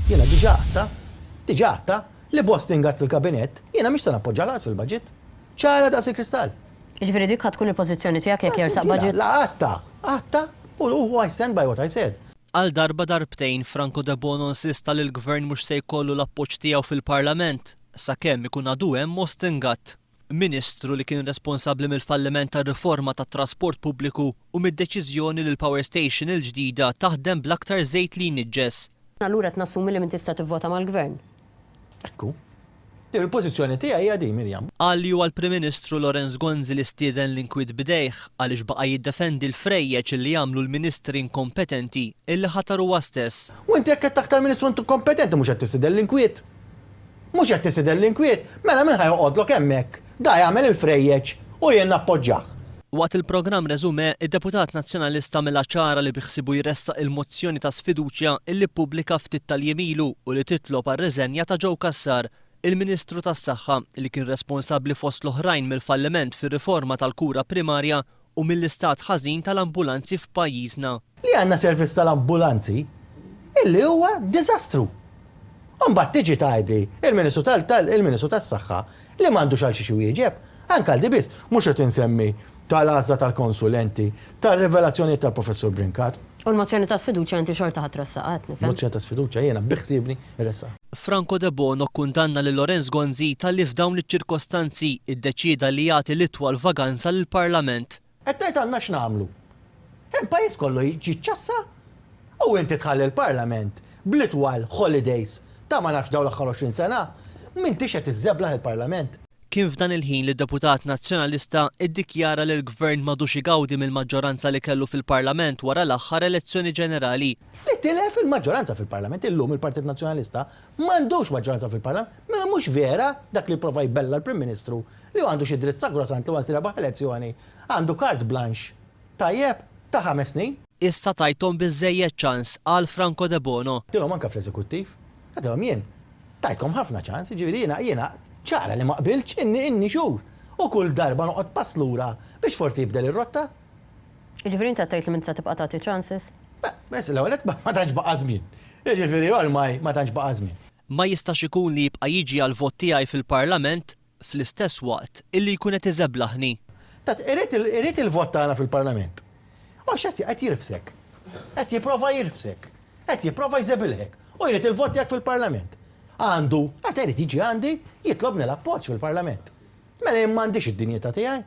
Jiena diġà għadtha, diġà għadtha, li b'Austin Gatt fil-Kabinett, jiena mhix se nappoġġa lanqas fil-budget. Ċara daqs il-kristall. Jiġifieri dik ħa tkun il-pożizzjoni tiegħek jekk jersaq budget? La għadtha, għadtha u I stand by what I said. Għal darba darbtejn Franco Debono insista li l-Gvern mhux se jkollu l-appoġġ tiegħu fil-Parlament sakemm ikun għadu hemm Austin Gatt, Ministru li kien responsabbli mill-falliment tar-riforma tat-trasport pubbliku u mid-deċiżjoni li l-power station il-ġdida taħdem bl-aktar żejt li jniġġes. Allura qed nassumi li m'intix se tivvota mal-Gvern. Hekk hu. Din il-pożizzjoni tiegħi hija din, Miriam. Qal li huwa l-Prim Ministru Lawrence Gonzi li stieden l-inkwiet b'idejh għaliex baqa' jiddefendi l-frejjeġ li għamlu l-Ministri inkompetenti illi ħatar huwa stess. U inti jekk qed taħtar Ministru inkompetenti mhux qed tistieden l-inkwiet? Mhux qed tistieden l-inkwiet? Mela min ħa joqgħodlok hemmhekk? Da jagħmel il-frejjeġ u jien nappoġġah. Waqt il-programm Resume, id-deputat Nazzjonalista għamilha ċara li biħsiebu jressaq il-mozzjoni ta' sfiduċja illi ppubblika ftit tal-jiem ilu u li titlob għar-riżenja ta' Joe Cassar, il-Ministru tas-Saħħa li kien responsabbli fost l-oħrajn mill-falliment fir-riforma tal-kura primarja u mill-istat ħażin tal-ambulanzi f'pajjiżna. Li għandna servizz tal-ambulanzi illi huwa diżastru. U mbagħad tiġi tgħidli il-Ministru tal il-Ministru tas-Saħħa li m'għandux għal xiex iwieġeb, anke għal di biss, mhux qed insemmi tal-għażla tal-konsulenti, tar-rivelazzjonijiet tal-Professur Brincat. U l-mozzjoni ta' sfiduċja inti xorta ħa tressaqha, qed nifhem? Mozzjoni ta' sfiduċja jiena bi ħsiebni rressaqha. Franco Debono kkundanna lil Lawrence Gonzi talli f'dawn iċ-ċirkostanzi ddeċieda li jagħti l-itwal vaganza lill-Parlament. Qed tgħid għandna x'nagħmlu? Il-pajjiż kollu jiċċassa u inti tħalli l-Parlament bl-itwal holidays ta' ma nafx dawn l-aħħar 20 sena? M'intix qed iżżeblaħ il-Parlament? Kien f'dan il-ħin li d-deputat Nazzjonalista ddikjara li l-Gvern m'għadux igawdi mill-maġġoranza li kellu fil-Parlament wara l-aħħar elezzjoni ġenerali. Li tilef il-maġġoranza fil-Parlament. Illum il-Partit Nazzjonalista m'għandux maġġoranza fil-Parlament. Mela mhux vera dak li pprova jbella' l-Prim Ministru li hu għandu xi dritt sagrosant li once li rebaħ elezzjoni għandu carte blanche tajjeb ta' ħames snin. Issa tajthom biżżejjed ċans, qal Franco Debono. Għedtilhom anke fl-eżekuttiv, għedtilhom jien tajtkom ħafna ċans, jiġifieri jiena jiena ċara li ma qbiltx inni inni xhur u kull darba noqgħod pass lura biex forsi jibdel ir-rotta. Jiġifieri inti qed tgħid li m'int se tibqa' tagħti ċanses? Beh, l-ewwel nett ma tantx baqa' żmien. Jiġifieri ormai ma tantx baqa' żmien. Ma jistax ikun li jibqa' jiġi għall-vot tiegħi fil-Parlament fl-istess waqt illi jkun qed iżeblaħni. Tat irid irid il-vot tagħna fil-Parlament. Għax qed qed jirfsek. Qed jipprova jirfsek. Qed jipprova jżebilħek. U jrid il-vot tiegħek fil-Parlament. Għandu, għad irid jiġi għandi jitlobni l-appoġġ fil-Parlament. Mela jien m'għandix id-dinjità tiegħi?